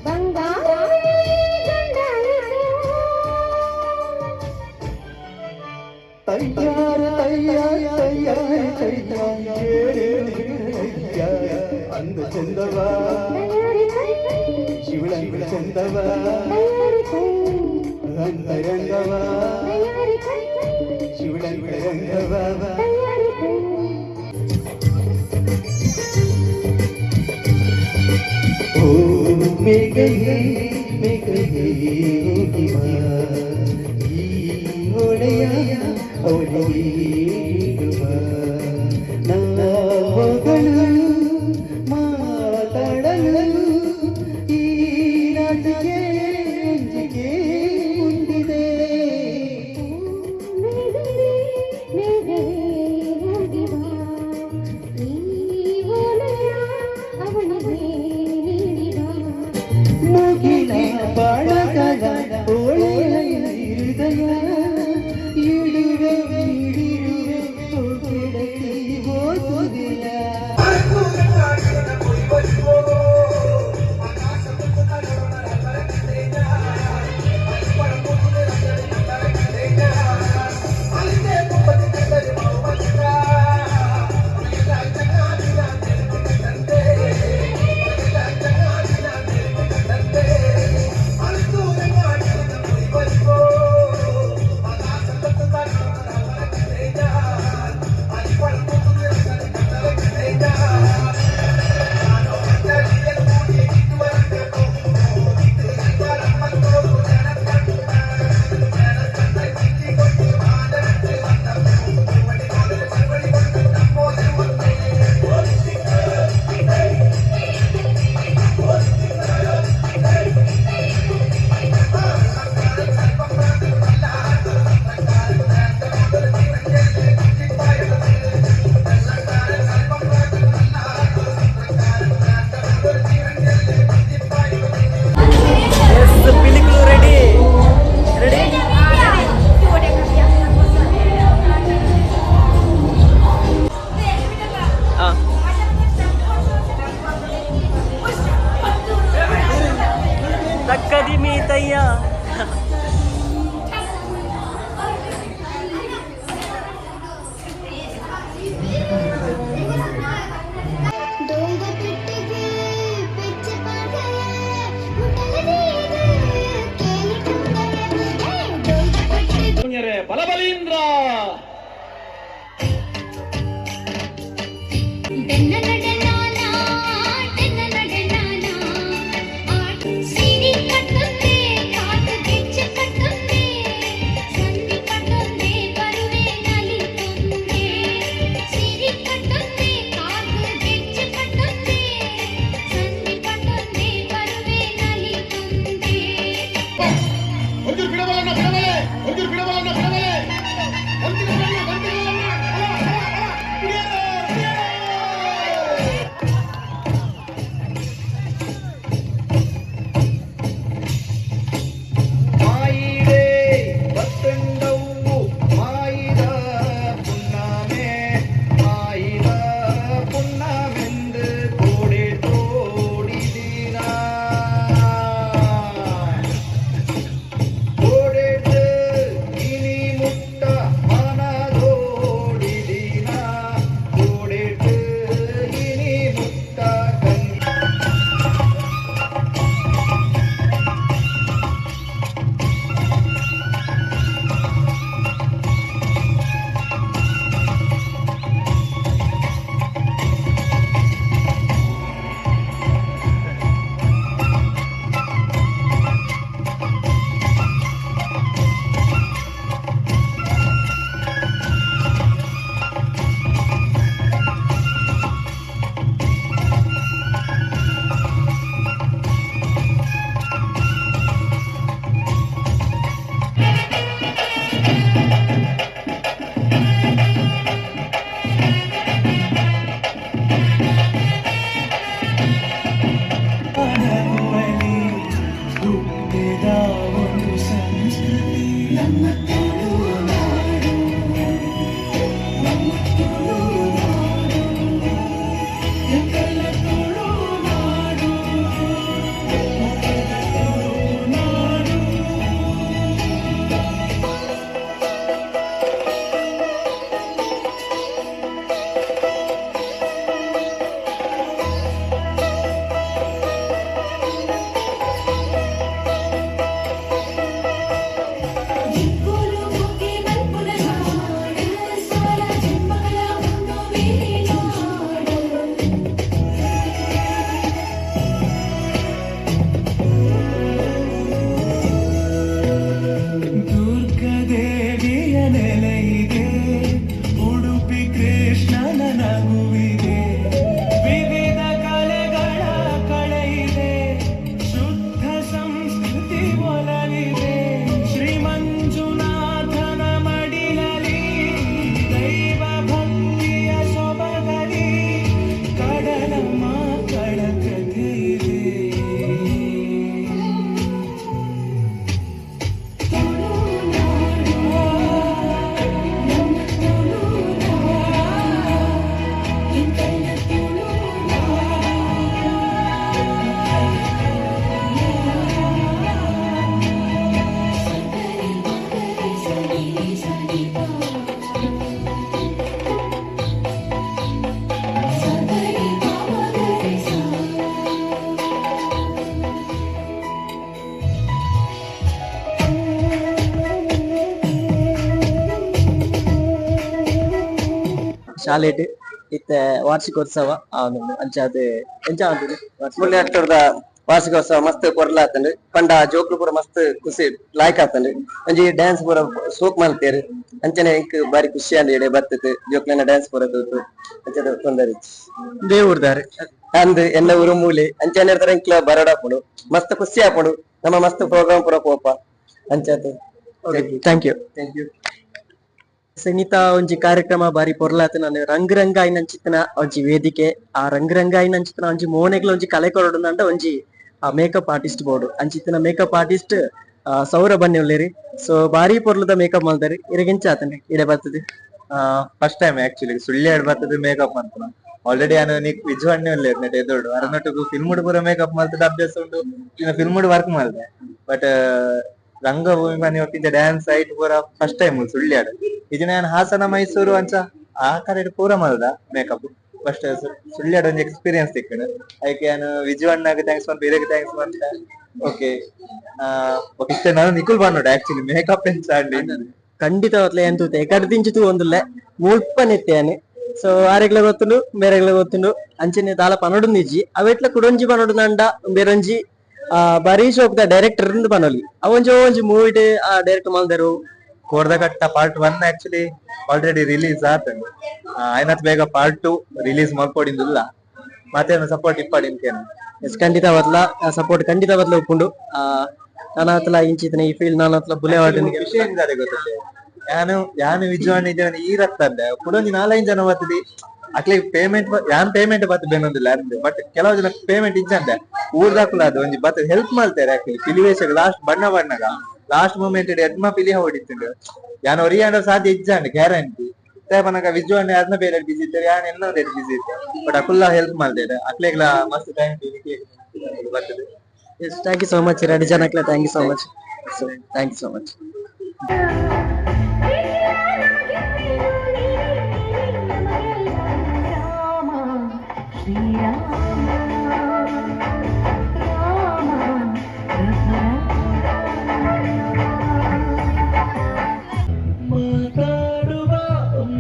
ಬಂಗಾರ ಗಂಡಾಯಿತು ತಯ್ಯಾರ ತಯ್ಯಾರ ತಯ್ಯಾರ ತಯ್ಯ ಏಳೇಳು ಏಳಯ್ಯ ಅಂದ ಚಂದವ ತಯ್ಯಾರಿ ತೈ ಶಿವಳಂದ ಚಂದವ ತಯ್ಯಾರಿ ತೈ ಅಂತರಂಗವ ತಯ್ಯಾರಿ ತೈ ಶಿವಳಂತರಂಗವ ತಯ್ಯಾರಿ ತೈ ಓ ಮೇಘವೇ ಮೇಘವೇ ಹೋಗಿ ಬಾ. ಈ ಹೊಳೆಯ ಅವಳಿಗೆ ನೀಡುವ. ನಾವುಗಳು ಮಾತಾಡಲು ಈ ನಾಟಿಗೆ ಅಂಜಿಕೆ ಮುಂದಿದೆ ಮೇಘವೇ ಮೇಘವೇ ಹೋಗಿ ಬಾ ಈ ಓಲೆಯ ಅವಳಿಗೆ ನೀಡಿ ಬಾ ಮುಗಿಲ ಬಾಳಗದ ಓಳೆಯ ಹೃದಯ ಇಡುವೆ ನೀಡಿರುವೆ ಗೆಳತಿ ಓದುದಿಲ್ಲ. ಎಸ್ ಪಿಲಿಕುಲು ರೆಡಿ ರೆಡಿ. ತಕ್ಕದಿ ಮೀತಯ್ಯ. ಡೋಲ್ದ ಪೆಟ್ಟಿಗೆ ಪೆಚ್ಚ ಪಾದಯ ಮುಟ್ಟಲದೀದ ಕೇಳಿ ತುಂದಯ ಹೇ ಡೋಲ್ದ ಪೆಟ್ಟಿಗೆ ಬಲಬಲೀಂದ್ರ. ಸಿರಿ ಕಟ್ಟುತ್ತೆ ಕಾದು ಗೆಜ್ಜೆ ಕಟ್ಟುತ್ತೆ ಸಂಧಿ ಕಟ್ಟುತ್ತೆ ಬರುವೆ ನಲಿತುಂದೆ ಸಿರಿ ಕಟ್ಟುತ್ತೆ ಕಾದು ಗೆಜ್ಜೆ ಕಟ್ಟುತ್ತೆ ಸಂಧಿ ಕಟ್ಟುತ್ತೆ ಬರುವೆ ನಲಿತುಂದೆ. ಒಂಚೂರು ಬಿಡಬಲನ್ನ ಬಿಡಬಲೆ, ಒಂಚೂರು ಬಿಡಬಲನ್ನ ಬಿಡಬಲೆ. ಬಂತಿಗಳನ್ನ ಬಂತಿಗಳನ್ನ ಹಿಡಿಯೋದು. ಮಾಯಿರೇ ಬತ್ತಂಡವು ಮಾಯಿದ ಪುಣ್ಣಮೆ ಮಾಯಿದ ಪುಣ್ಣಮೆಂದು ಕೋಡೆ ತೋಜುಂಡು. ಸಂಸ್ಕೃತಿ ನಮ್ಮ ತುಳುನಾಡು, ನಮ್ಮ ತುಳುನಾಡು, ಎಂಕಲ್ನ ತುಳುನಾಡು, ಮೊಕಲ್ನ ತುಳುನಾಡು. ದಿಕ್ಕುಲು ಮುಗಿ ಮಲ್ಪುನ ನಾಡು, ಸಾರ ಜನ್ಮಗಳ ಉಂಡು ನಾಡು. ದುರ್ಗದೇವಿಯ ನೆಲೆಯಿದೆ, ಉಡುಪಿ ಕೃಷ್ಣನ ನಗುವಿದೆ, ವಿವಿಧ ಕಲೆಗಳ ಕಳೆಯಿದೆ, ಶುದ್ಧ ಸಂಸ್ಕೃತಿ ಒಲವಿದೆ. ಶ್ರೀ ಮಂಜುನಾಥನ ಮಡಿಲಲಿ, ದೈವ ಭಕ್ತಿಯ ಸೊಬಗಲಿ, ಕಡಲ ಮಾಕಳ ಕಥೆ ಇದೆ. ತುಳುನಾಡು, ನಮ್ಮ ತುಳುನಾಡು, ಎಂಕಲ್ನ ತುಳುನಾಡು. ಸಗರಿ ಮಗರಿ ಸನಿ ಸನಿ ಪಾ, ಸಗರಿ ಮಗರಿ ಸಾ. ಶಾಲೆಡ್ ಇತ್ತೆ ವಾರ್ಷಿಕೋತ್ಸವ ಆವೊಂದುಂಡು. ಅಂಚಾದ್ ಎಂಚ ಆವೊಂದುಂಡು? ಮುಳ್ಳಿ ಅಟ್ಟೋರ್ದ ವಾರ್ಷಿಕೋತ್ಸವ ಮಸ್ತ್ ಪೊರ್ಲಾತಂಡ್ ಪಂಡ ಜೋಕ್ಲು ಪೂರ ಮಸ್ತ್ ಖುಷಿ ಲಾಯ್ಕ್ ಆತಂಡ್. ಒಂಜಿ ಡ್ಯಾನ್ಸ್ ಪೂರ ಸೋಕ್ ಮಲ್ತೇರ್. ಅಂಚನೆ ಎಂಕ್ ಬಾರಿ ಖುಷಿ ಆಂಡ್ ಇಡೆ ಬತ್ತತ್ ಜೋಕ್ಲೆನ ಡ್ಯಾನ್ಸ್ ಪೂರ ತೂತು. ಅಂಚನೆ ತೊಂದರೆ. ದೇವೂರ್ದಾರ್? ಅಂದ್, ಎನ್ನ ಊರು ಮೂಲೆ. ಅಂಚನೆ ಇರ್ತಾರೆ ಎಂಕ್ಲ ಬರೋಡಾಪುಂಡು, ಮಸ್ತ್ ಖುಷಿ ಆಪುಂಡು. ನಮ್ಮ ಮಸ್ತ್ ಪ್ರೋಗ್ರಾಮ್ ಪೂರ ಪೋಪ ಅಂಚಾತ್. Thank you. Thank you. ಸಂಗೀತ ಒಂಜಿ ಕಾರ್ಯಕ್ರಮ ಬಾರಿ ಪೊರ್ಲಾತ್. ನಾನು ರಂಗ್ ರಂಗ ಆಯಿನಂಚಿತ್ತಿನ ಒಂಜಿ ವೇದಿಕೆ, ಆ ರಂಗ್ ರಂಗ ಆಯಿನಂಚಿತ್ತಿನ ಒಂಜಿ ಮೋನೆಗ್ಲ ಒಂಜಿ ಕಲೆ ಕೊರೊಡುಂದಂಡ ಒಂಜಿ ಆ ಮೇಕಪ್ ಆರ್ಟಿಸ್ಟ್ ಬೋಡು. ಅಂಚಿತ್ತಿನ ಮೇಕಪ್ ಆರ್ಟಿಸ್ಟ್ ಸೌರಭ್ ಉಲ್ಲೇರಿ. ಸೊ ಬಾರಿ ಪೊರ್ಲುದ ಮೇಕಪ್ ಮಲ್ದಾರಿ. ಇರೆಗೆಂಚ ಆತಂಡ್ ಇಡೆ ಬರ್ತದೆ? First time actually ಸುಳ್ಳಿ ಬರ್ತದೆ ಮೇಕಪ್ ಮಲ್ಪುನ. ಆಲ್ರೆಡಿ ನಾನು ನಿಕ್ ವಿಜುವಣ್ಣೆ ಉಲ್ಲೇರ್ ನೆಟ್ ಎದುರುಡು. ಅರನೊಟ್ಟುಗು ಫಿಲ್ಮ್ ಪೂರ ಮೇಕಪ್ ಮಲ್ತದ ಅಭ್ಯಾಸ ಉಂಡು. ಫಿಲ್ಮ್ ವರ್ಕ್ ಮಲ್ದೆ, ಬಟ್ ರಂಗಭೂಮಿ ಮನೆ ಒಟ್ಟಿಂಚ ಡ್ಯಾನ್ಸ್ ಐಟ್ ಪೂರ ಫಸ್ಟ್ ಟೈಮ್ ಸುಳ್ಯಾಡ್. ಇದು ನಾನು ಹಾಸನ, ಮೈಸೂರು ಅಂಚ ಆ ಕಡೆ ಪೂರ ಮಲ್ದ ಮೇಕಪ್. ಫಸ್ಟ್ ಸುಳ್ಯಾಡ್ ಒಂಜಿ ಎಕ್ಸ್ಪೀರಿಯನ್ಸ್ ತಿಕ್ಕಂಡು. ಐಕೆ ನಾನು ವಿಜುವಣ್ಣಗ್ thanks ಮನ್ಪ, ಇರೆಗ್ thanks ಮನ್ಪ. ಓಕೆ ಓಕೆ, ಇತ್ತೆ ನಾನು ನಿಕುಲ್ ಬನ್ನೋಡು ಆಕ್ಚುಲಿ ಮೇಕಪ್ ಎಂಚ ಅಂಡಿ. ಖಂಡಿತವಾಗ್ಲೇ ಎಂತೂತೆ ಎಕಡ್ದಿಂಚಿ ತೂವೊಂದುಲ್ಲೆ ಮುಲ್ಪನೆತ್ತೇನೆ. ಸೊ ಆರೆಗ್ಲ ಗೊತ್ತುಂಡು, ಮೇರೆಗ್ಲ ಗೊತ್ತುಂಡು. ಅಂಚನೆ ದಾಲ ಪನೊಡುಂದಿಜ್ಜಿ. ಅವೆಟ್ಲ ಕುಡೊಂಜಿ ಪನೊಡುಂದಂಡ ಬೇರೊಂಜಿ ಆ ಬಾರಿ ಶೋಕ್ದ ಡೈರೆಕ್ಟರ್ ಇಂದ್ ಪನೊಲಿ. ಅವೊಂಜಿ ಒಂಜಿ ಮೂವಿಡ್ ಆ direct ಮಲ್ದೆರು. ಕೋರ್ದಕಟ್ಟ part 1 actually already release ಆತಂಡ್. ಆಯ್ನತ್ ಬೇಗ ಪಾರ್ಟ್ 2 ರಿಲೀಸ್ ಮಲ್ಪೊಡಿಂದುಲ್ಲ. ಮತ್ತೆ ಸಪೋರ್ಟ್ ಇಪ್ಪಾಡಿಂತೇನೆ. ಎಸ್, ಖಂಡಿತವಾದ್ಲ ಸಪೋರ್ಟ್ ಖಂಡಿತವಾದ್ಲ ಉಪ್ಪುಂಡು. ಆ ನಾನಾತ್ಲ ಇಂಚಿತನ ಈ ಫೀಲ್ಡ್ ನಾನಾತ್ಲ ಬುಲೆವಾರ್ಡ್. ವಿಷಯ ಏನಿದೆ ಗೊತ್ತಿದೆ, ಯಾನು ಯಾನು ವಿಜುವಣ್ಣ ಇದ್ದೇನೆ ಈ ರತ್ತಂದೆ ಕುಡೊಂಜಿ ನಾಲೈದು ಜನ ಬರ್ತದೆ. ಅಕ್ಲಿ ಪೇಮೆಂಟ್ ಯಾನ್ ಪೇಮೆಂಟ್ ಬತ್ತ ಬೇನೊಂದಿಲ್ಲ, ಬಟ್ ಕೆಲವು ಜನ ಪೇಮೆಂಟ್ ಇಜ್ಜಂದೆ ಊರ್ದಾಕುಲ ಅದು ಒಂಜಿ ಬತ್ತ ಹೆಲ್ಪ್ ಮಾಡ್ತಾರೆ. ಆಕ್ಚುಲಿ ಪಿಲಿವೇಶಗ್ ಲಾಸ್ಟ್ ಬಣ್ಣ ಬಣ್ಣಗ ಲಾಸ್ಟ್ ಮೂಮೆಂಟ್ ಎಡ್ಮ ಪಿಲಿ ಹೊಡಿತುಂಡು. ಯಾನ್ ಒರಿಯಾಂಡ ಸಾಧ್ಯ ಇಜ್ಜಂಡ್ ಗ್ಯಾರಂಟಿ ಪನಗ ವಿಜುವಣ್ಣ ಅದನ್ನ ಬೇರೆ ಬಿಸಿ ಇದ್ದಾರೆ, ಯಾನ್ ಇನ್ನೊಂದು ಬಿಸಿ ಇದ್ದೆ. ಬಟ್ ಅಕುಲ್ಲ ಹೆಲ್ಪ್ ಮಾಡ್ತಾರೆ. ಅಕ್ಲೆಗ್ಲ ಮಸ್ತ್ thank you ಬರ್ತದೆ. Yes, thank you so much ಎರಡು ಜನಕ್ಲೆ. Thank you so much, thank you so much. Rama Shriram Rama ಮಾತಾಡುವ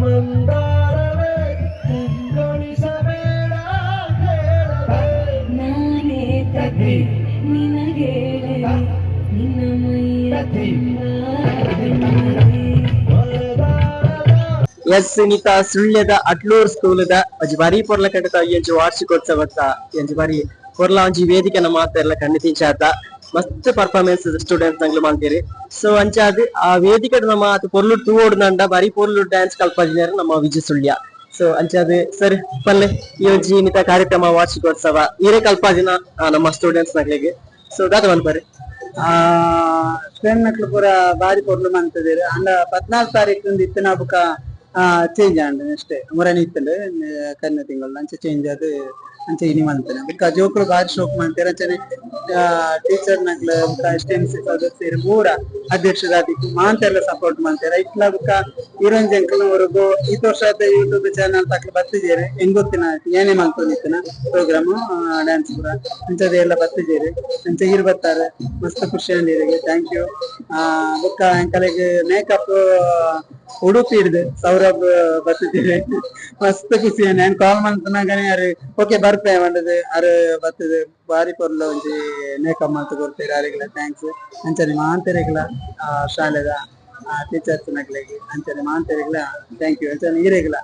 ಮಂದಾರವೇ, ಕಂಗೊಳಿಸಬೇಡ ಹೇಳದೆ. ನಾನೇ ತದ್ದಿ ನಿನಗೇಳೆ, ನಿನ್ನ ಮೈಯ ತುಂಬ ಬೆಣ್ಣೆ. ಎಸ್, ಇನಿತ ಸುಳ್ಯದ ಅಟ್ಲೂರ್ ಸ್ಕೂಲ್ದ ಒಂಜಿ ಬಾರಿ ಪೊರ್ಲ ಕಟ್ಟದ ಒಂಜಿ ವಾರ್ಷಿಕೋತ್ಸವತ್ತ ಒಂಜಿ ಬಾರಿ ಪೊರ್ಲ ಒಂಜಿ ವೇದಿಕೆನ ಮಾತೆರ್ಲ ಕಣ್ಣು ತಿಂಚಾತ. ಮಸ್ತ್ ಪರ್ಫಾರ್ಮೆನ್ಸ್ ಸ್ಟೂಡೆಂಟ್ಸ್ ನಂಗ್ಲು ಮಲ್ತೇರಿ. ಸೊ ಅಂಚಾದ್ ಆ ವೇದಿಕೆ ನಮ್ಮ ಆತ ಪೊರ್ಲು ತೂವೊಡುಂಡ ಬಾರಿ ಪೊರ್ಲು ಡ್ಯಾನ್ಸ್ ಕಲ್ಪಾಜಿನಾರ್ ನಮ್ಮ ವಿಜಯ ಸುಳ್ಯ. ಸೊ ಅಂಚಾದ್ ಸರ್ ಪಲ್ಲೆ, ಈ ಒಂಜಿ ಇನಿತ ಕಾರ್ಯಕ್ರಮ ವಾರ್ಷಿಕೋತ್ಸವ ಈರೇ ಕಲ್ಪಾಜಿನ ನಮ್ಮ ಸ್ಟೂಡೆಂಟ್ಸ್ ನಗ್ಲಿಗೆ. ಸೊ ದಾದ ಮನ್ಪರೆ? ಸ್ಟೂಡೆಂಟ್ ನಕ್ಲು ಪೂರ ಬಾರಿ ಪೊರ್ಲು ಮಂತುದೆರ್. ಅಂಡ 14 ತಾರೀಕು ಇತ್ತಿನ ಬುಕ ಚೇಂಜ್ ಆಂಡ್. ಅಷ್ಟೇ ಮುರಣಿ ಇತ್ತುಂಡು ಕರಿನ ತಿಂಗಳು, ಅಂಚ ಚೇಂಜ್ ಆದ್ ಅಂಚ ಇನಿ ಮಂತನೆ. ಬುಕ ಜೋಕುಲು ಬಾರಿ ಶೋಕ್ ಮಂತೆರ್. ಅಂಚನೆ ಟೀಚರ್ ನಕ್ಲು ಬುಕ ಎಸ್.ಡಿ.ಎಂ.ಸಿ ಸದಸ್ಯರು ಪೂರ, ಅಧ್ಯಕ್ಷರಾದಿತ್ತು ಮಾಂತೆಲ್ಲ ಸಪೋರ್ಟ್ ಮಂತೆರ್. ಐಟ್ಲ ಬುಕ ಇರೊಂಜಿ ಎಂಕಲ್ನ ಊರುಗು ಈತ್ ವರ್ಷ ಯೂಟ್ಯೂಬ್ ಚಾನಲ್ ತಕ್ಲು ಬತ್ತಿಜೆರ್. ಎಂಗ್ ಗೊತ್ತಿನ ಏನೇ ಮಂತೊಂದಿತ್ತಿನ ಪ್ರೋಗ್ರಾಮ್ ಡ್ಯಾನ್ಸ್ ಪೂರ ಅಂಚದ ಎಲ್ಲ ಬತ್ತಿಜೆರ್. ಅಂಚ ಈರ್ ಬತ್ತಾರೆ, ಮಸ್ತ್ ಖುಷಿ ಆಂಡ್ ಇರೆಗ್. Thank you. ಬುಕ್ಕ ಎಂಕಲೆಗ್ ಮೇಕಪ್ ಉಡುಪಿ ಹಿಡ್ದು ಸೌರಭ್ ಬತ್ತಿದ್ದೀರಿ, ಮಸ್ತ್ ಖುಷಿ. ನಾನು ಕಾಲ್ ಮಂತನಾಗನೆ ಅರೆ ಓಕೆ ಬರ್ಪೆ ಪಂಡದು ಅರೆ ಬತ್ತದು. ಬಾರಿ ಪೊರ್ಲು ಒಂಜಿ ಮೇಕಪ್ ಮಲ್ತ್ ಕೊರ್ತೆರ್, ಅರೆಗ್ಲ thanks. ಅಂಚನೆ ಮಾಂತೆರೆಗ್ಲ, ಶಾಲೆದ ಟೀಚರ್ಸ್ ನಕ್ಲೆಗ್, ಅಂಚನೆ ಮಾಂತೆರೆಗ್ಲ thank you. ಅಂಚನೆ ಈರೆಗ್ಲ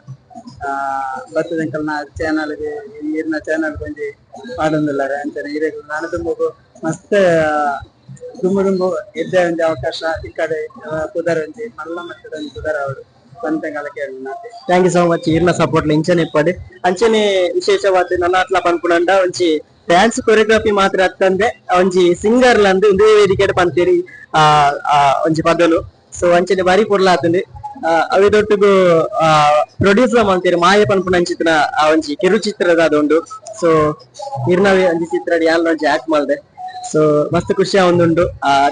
ಬತ್ತದ ಎಂಕಲ್ನ ಚಾನಲ್, ಈರ್ನ ಚಾನಲ್ ಒಂಜಿ ಪಾಡೊಂದುಲ್ಲಾರ. ಅಂಚನೆ ಈರೆಗ್ಲ ನಾನು ತುಂಬು ಮಸ್ತ್ ದುಂಬು ದುಂಬು ಎಡ್ಡೆ ಒಂಜಿ ಅವಕಾಶ ಈ ಕಡೆ ಪುದರ್ ಒಂಜಿ ಮಲ್ಲ ಮಟ್ಟದ ಒಂಜಿ ಪುದರ್ ಆವಡ್ ಪಂತೆಂಗಲ ಕೇಳುನ. Thank you so much. ಇರ್ನ ಸಪೋರ್ಟ್ ಇಂಚನೆ ಇಪ್ಪಡ್. ಅಂಚನೆ ವಿಶೇಷವಾದ ನನ್ನಾತ್ಲ ಪನ್ಪುನಂಡ, ಒಂಜಿ ಡ್ಯಾನ್ಸ್ ಕೊರಿಯೋಗ್ರಫಿ ಮಾತ್ರ ಅತ್ತಂದೆ ಒಂಜಿ ಸಿಂಗರ್ ಲಂದು ಉಂದೇ ವೇದಿಕೆ ಪಂತೇರಿ ಆ ಆ ಒಂಜಿ ಪದಲು. ಸೊ ಅಂಚನೆ ಬಾರಿ ಪೊರ್ಲ ಆತುಂಡು. ಅವೆದೊಟ್ಟುಗು ಪ್ರೊಡ್ಯೂಸರ್ ಮಂತೇರಿ ಮಾಯ ಪನ್ಪುನ ಅಂಚಿತ್ತಿನ ಆ ಒಂಜಿ ಕಿರು ಚಿತ್ರದ ಅದೊಂಡು. ಸೊ ಇರ್ನ ಒಂಜಿ ಚಿತ್ರ ಯಾನ್ ಒಂಜಿ ಆಕ್ಟ್ ಮಲ್ದೆ. ಸೊ ಮಸ್ತ್ ಖುಷಿ ಆವೊಂದುಂಡು.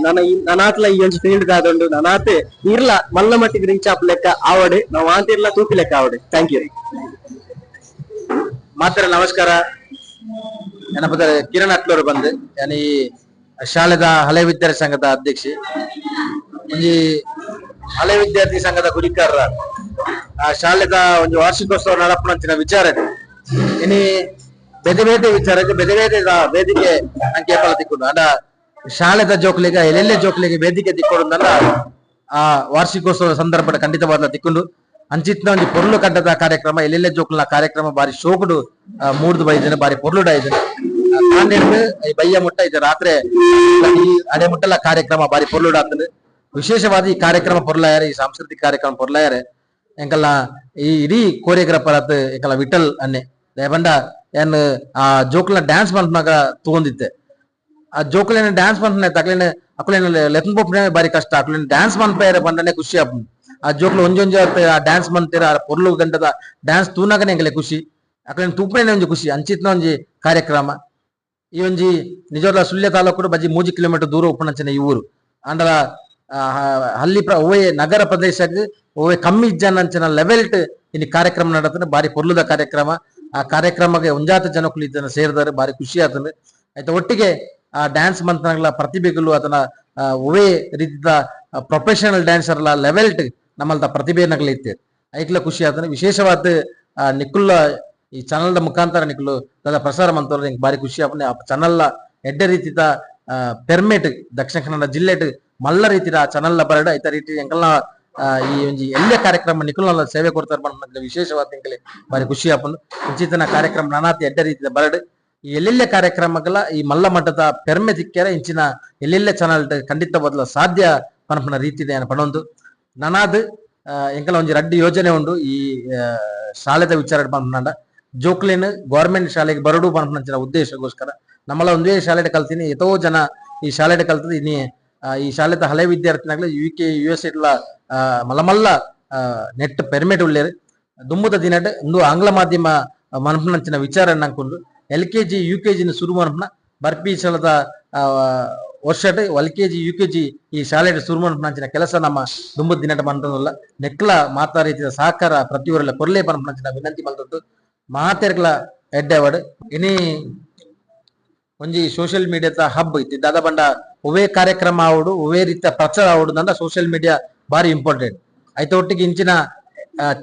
ನನ ನನಾತ್ಲ ಈ ಒಂಜಿ ಫೀಲ್ಡ್ ದಾದುಂಡು. ನನಾತ್ ಇರ್ಲ ಮಲ್ಲ ಮಟ್ಟಿಗೆ ರೀಚ್ ಆಪ್ ಲೆಕ್ಕ ಆವಡ್, ನಾವು ಆಂತಿರ್ಲ ತೂಪಿ ಲೆಕ್ಕ ಆವಡ್. Thank you. ಮಾತ್ರ ನಮಸ್ಕಾರ. ಏನಪ್ಪ, ಕಿರಣ್ ಅಟ್ಲೂರು ಬಂದು ಯಾನ್ ಈ ಶಾಲೆದ ಹಳೆ ವಿದ್ಯಾರ್ಥಿ ಸಂಘದ ಅಧ್ಯಕ್ಷೆ, ಒಂಜಿ ಹಳೆ ವಿದ್ಯಾರ್ಥಿ ಸಂಘದ ಗುರಿಕಾರರ. ಆ ಶಾಲೆದ ಒಂಜಿ ವಾರ್ಷಿಕೋತ್ಸವ ನಡಪುನಂಚಿನ ವಿಚಾರ ಇನಿ ಬೇತೆ ಬೇತೆ ವಿಚಾರಕ್ಕೆ ಬೇತೆ ಬೇತೆ ವೇದಿಕೆ ನಂಗೆ ಕೇಪಲ ತಿಕ್ಕೊಂಡು. ಅಂಡ ಶಾಲೆದ ಜೋಕ್ಲಿಗೆ, ಎಲ್ಲೆಲ್ಲೆ ಜೋಕ್ಲಿಗೆ ವೇದಿಕೆ ತಿಕ್ಕೊಡುಂದಲ್ಲ, ಆ ವಾರ್ಷಿಕೋತ್ಸವ ಸಂದರ್ಭದ ಖಂಡಿತವಾದ ತಿಕ್ಕೊಂಡು. ಅಂಚಿತ್ನ ಒಂಜಿ ಪೊರ್ಲು ಕಡ್ಡದ ಕಾರ್ಯಕ್ರಮ, ಎಲ್ಲೆಲ್ಲೆ ಜೋಕುಲ್ನ ಕಾರ್ಯಕ್ರಮ ಬಾರಿ ಶೋಕುಡು ಮೂಡ್ದು ಬೈದಿನ, ಬಾರಿ ಪೊರ್ಲುಡ ಇದ್ದೇನೆ. ಈ ಬಯ್ಯ ಮುಟ್ಟ ಇದು ರಾತ್ರಿ ಈ ಅಡೆ ಮುಟ್ಟಲ ಕಾರ್ಯಕ್ರಮ ಬಾರಿ ಪೊರ್ಲುಡ ಆಗ್ತದೆ. ವಿಶೇಷವಾದ ಈ ಕಾರ್ಯಕ್ರಮ ಪೊರ್ಲಾಯರೆ, ಈ ಸಾಂಸ್ಕೃತಿಕ ಕಾರ್ಯಕ್ರಮ ಪೊರ್ಲಾಯರೆ ಎಂಕಲ್ನ ಈ ಇಡೀ ಕೋರಿಯೋಗ್ರಾಫರ್ ಆತ್ ಎಂಕಲ್ನ ವಿಠಲ್ ಅನ್ನೆ. ದಯಪಂಡ ಏನ್ ಆ ಜೋಕುಲ್ನ ಡ್ಯಾನ್ಸ್ ಮಲ್ಪನಾಗ ತಗೊಂಡಿದ್ದೆ. ಆ ಜೋಕುಲೇನ ಡ್ಯಾನ್ಸ್ ಮನ್ಪುನ ತಕ್ಲೇನ ಅಕುಲೇನ ಲೆತ್ನ್ ಪೋಪುನೆ ಬಾರಿ ಕಷ್ಟ. ಅಕುಲೇನ ಡ್ಯಾನ್ಸ್ ಮನ್ಪೇರೆ ಪಂಡನೆ ಖುಷಿ ಆಪುಂಡು. ಆ ಜೋಕುಲು ಒಂಜೊಂಜಿ ಆ ಡ್ಯಾನ್ಸ್ ಮನ್ತೇರ, ಆ ಪೊರ್ಲು ಗಂಟದ ಡ್ಯಾನ್ಸ್ ತೂನಾಗನೆ ಎಂಕಲೆ ಖುಷಿ, ಅಕುಲೇನ ತೂಪುನೆ ಒಂಜಿ ಖುಷಿ. ಅಂಚಿತ್ನ ಒಂಜಿ ಕಾರ್ಯಕ್ರಮ ಈ ಒಂಜಿ ನಿಜವಾದ ಸುಳ್ಯ ತಾಲೂಕು ಬಜ್ಜಿ 3 ಕಿಲೋಮೀಟರ್ ದೂರ ಉಪ್ಪುನಂಚಿನ ಈ ಊರು. ಅಂಡಲ ಹಳ್ಳಿ ಪ್ರ ಒವ್ವೇ ನಗರ ಪ್ರದೇಶಕ್ಕೆ ಒವ್ವೇ ಕಮ್ಮಿ ಇಜ್ಜಾನಂಚಿನ ಲೆವೆಲ್ಟ್ ಇಲ್ಲಿ ಕಾರ್ಯಕ್ರಮ ನಡತದೆ. ಬಾರಿ ಪೊರ್ಲುದ ಕಾರ್ಯಕ್ರಮ. ಆ ಕಾರ್ಯಕ್ರಮಕ್ಕೆ ಒಂಜಾತ ಜನಕುಲು ಇದನ್ನ ಸೇರಿದಾರೆ, ಬಾರಿ ಖುಷಿ ಆತಂದ್ರೆ ಆಯ್ತಾ. ಒಟ್ಟಿಗೆ ಆ ಡ್ಯಾನ್ಸ್ ಮಂತ್ರಗಳ ಪ್ರತಿಭೆಗಳು ಅದನ್ನ ಒವ್ವೇ ರೀತಿಯ ಪ್ರೊಫೆಷನಲ್ ಡ್ಯಾನ್ಸರ್ ಲೆವೆಲ್ಟ್ ನಮ್ಮಲ್ತ ಪ್ರತಿಭೆನಗಳು ಇತ್ತು, ಐಕ್ಲ ಖುಷಿ ಆತನ. ವಿಶೇಷವಾದ ನಿಕುಲ್ಲ ಈ ಚಾನಲ್ the ಮುಖಾಂತರ ನಿಕುಲು ದಾದ ಪ್ರಸಾರ ಮಂತವ್ರು ಎಂಕ್ ಬಾರಿ ಖುಷಿ ಆಪುಂಡು. ಆ ಚಾನಲ್ ಎಡ್ಡೆ ರೀತಿದ ಪೆರ್ಮೆಟ್ ದಕ್ಷಿಣ ಕನ್ನಡ ಜಿಲ್ಲೆಟ್ ಮಲ್ಲ ರೀತಿದ ಆ ಚಾನಲ್ ಬರಡು ಐತ ರೀತಿ ಎಂಕಲ್ನ ಈ ಒಂಜಿ ಎಲ್ಲ ಕಾರ್ಯಕ್ರಮ ನಿಕುಲ್ನ ಸೇವೆ ಕೊಡ್ತಾರೆ ಪನ್ಪುನ ವಿಶೇಷವಾದ ಎಂಕಲೆ ಬಾರಿ ಖುಷಿ ಆಪುಂಡು. ಇಂಚಿತ್ತಿನ ಕಾರ್ಯಕ್ರಮ ನಾನಾತಿ ಎಡ್ಡೆ ರೀತಿದ ಬರಡು. ಈ ಎಲ್ಲೆಲ್ಲ ಕಾರ್ಯಕ್ರಮಗಳ ಈ ಮಲ್ಲ ಮಟ್ಟದ ಪೆರ್ಮೆ ತಿಕ್ಕ್ಯರ ಇಂಚಿನ ಎಲ್ಲೆಲ್ಲ ಚಾನಲ್ ಖಂಡಿತ ಬದಲ ಸಾಧ್ಯ ಪನ್ಪುನ ರೀತಿದ ಏನ ಪಣೊಂದು. ನನಾದ್ ಎಂಕಲ ಒಂಜಿ ರಡ್ಡ್ ಯೋಜನೆ ಉಂಡು ಈ ಶಾಲೆದ ವಿಚಾರ ಪನ್ಪುನಂಡ. ಜೋಕ್ಲೇನ್ ಗೌರ್ಮೆಂಟ್ ಶಾಲೆಗೆ ಬರಡು ಪನ್ಪುನಂಚಿನ ಉದ್ದೇಶಕ್ಕೋಸ್ಕರ ನಮ್ಮಲ್ಲ ಒಂದೇ ಶಾಲೆಡ್ ಕಲ್ತೀನಿ. ಎತೋ ಜನ ಈ ಶಾಲೆಡ್ ಕಲ್ತದ. ಇನಿ ಈ ಶಾಲೆದ ಹಳೆ ವಿದ್ಯಾರ್ಥಿನಾಗ್ಲ ಯುಕೆ, ಯುಎಸ್ ಇಟ್ಲ ಮಲ್ಲ ಮಲ್ಲ ನೆಟ್ ಪೆರ್ಮೆಟ್ ಉಳ್ಳೇರು. ದುಂಬುದ ದಿನಡ್ ಉಂದು ಆಂಗ್ಲ ಮಾಧ್ಯಮ ಮನ್ಪುನಂಚಿನ ವಿಚಾರ ನಂಕುಂಡು. ಎಲ್ಕೆಜಿ, ಯುಕೆಜಿ ಶುರು ಮನ್ಪುನ ಬರ್ಪಿ ಸಲದ ವರ್ಷಡ್ ಎಲ್ಕೆಜಿ, ಯುಕೆಜಿ ಈ ಶಾಲೆಡ್ ಶುರು ಮನ್ಪುನಂಚಿನ ಕೆಲಸ ನಮ್ಮ ದುಂಬುದ ದಿನಟ್ ಮನ್ಪುನಲ್ಲ. ನೆಕ್ಲ ಮಾತಾ ರೀತಿಯ ಸಹಕಾರ ಪ್ರತಿಯೊರಲ ಕೊರ್ಲೆ ಪನ್ಪುನಂಚಿನ ವಿನಂತಿ ಮಲ್ತದ್ದು. ಮಾತೆರ್ಗ್ಲ ಎಡ್ಡೆ ಅವಡ್. ಇನಿ ಒಂಜಿ ಸೋಷಿಯಲ್ ಮೀಡಿಯಾದ ಹಬ್ ಇತ್ತು ದಾದ ಬಂಡ, ಒವೇ ಕಾರ್ಯಕ್ರಮ ಆವಡು, ಒವೇ ರೀತಿಯ ಪ್ರಚಾರ ಆವಡು ಅಂದ ಸೋಷಿಯಲ್ ಮೀಡಿಯಾ ಬಾರಿ ಇಂಪಾರ್ಟೆಂಟ್. ಐತ ಒಟ್ಟಿಗೆ ಇಂಚಿನ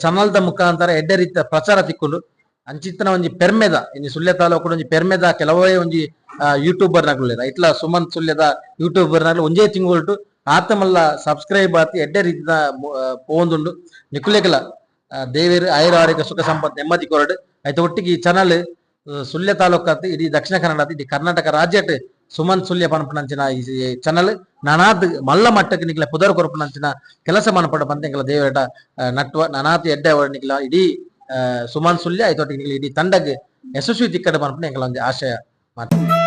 ಚಾನಲ್ದ ಮುಖಾಂತರ ಎಡ್ಡೆ ರೀತಿಯ ಪ್ರಚಾರ ತಿಕ್ಕೊಂಡು. ಅಂಚಿತ್ತಿನ ಒಂಜಿ ಪೆರ್ಮೆದ ಇನ್ನು ಸುಳ್ಯ ತಾಲೂಕು ಒಂಜಿ ಪೆರ್ಮೆದ ಕೆಲವೇ ಒಂಜಿ ಯೂಟ್ಯೂಬರ್ ನಗುಲೇರ. ಇಟ್ಲ ಸುಮಂತ್ ಸುಳ್ಯದ ಯೂಟ್ಯೂಬರ್ ನಗಲು ಒಂಜೇ ತಿಂಗೊಲ್ಟು ಆತಮಲ್ಲ ಸಬ್ಸ್ಕ್ರೈಬ್ ಆತಿ ಎಡ್ಡೆ ರೀತಿದ ಪೋವೊಂದುಂಡು. ನಿಕುಲೆಗಲ ದೇವೇರು ಆಯುರ ಆರೋಗ್ಯ ಸುಖ ಸಂಪತ್ತು ನೆಮ್ಮದಿ ಕೊರಡು. ಆಯ್ತ ಒಟ್ಟಿಗೆ ಈ ಚಾನಲ್ ಸುಳ್ಯ ತಾಲೂಕಾತ್, ಇಡೀ ದಕ್ಷಿಣ ಕನ್ನಡ, ಇಡೀ ಕರ್ನಾಟಕ ರಾಜ್ಯಟ್ ಸುಮಂತ್ ಸುಳ್ಯ ಪನ್ಪುನಂಚಿನ ಈ ಚಾನಲ್ ನಾನಾದ್ ಮಲ್ಲ ಮಟ್ಟಕ್ಕೆ ನಿಕ್ಲೆ ಪುದರ್ ಕೊರಪುನಂಚಿನ ಕೆಲಸ ಮನ್ಪಡ ಪಂತ ಎಂಕಲ ದೇವರ ನಟ್ವ. ನಾನಾತ್ ಎಡ್ಡೆ ನಿಕ್ಲ ಇಡೀ ಸುಮಂತ್ ಸುಳ್ಯ ಆಯ್ತೊಟ್ಟಿಗೆ ನಿಕ್ಲೆ ಇಡೀ ತಂಡಗ್ ಯಶಸ್ವಿ ತಿಕ್ಕಡ ಪನ್ಪುನ ಎಂಕಲ ಒಂಜಿ ಆಶಯ ಮಾತ.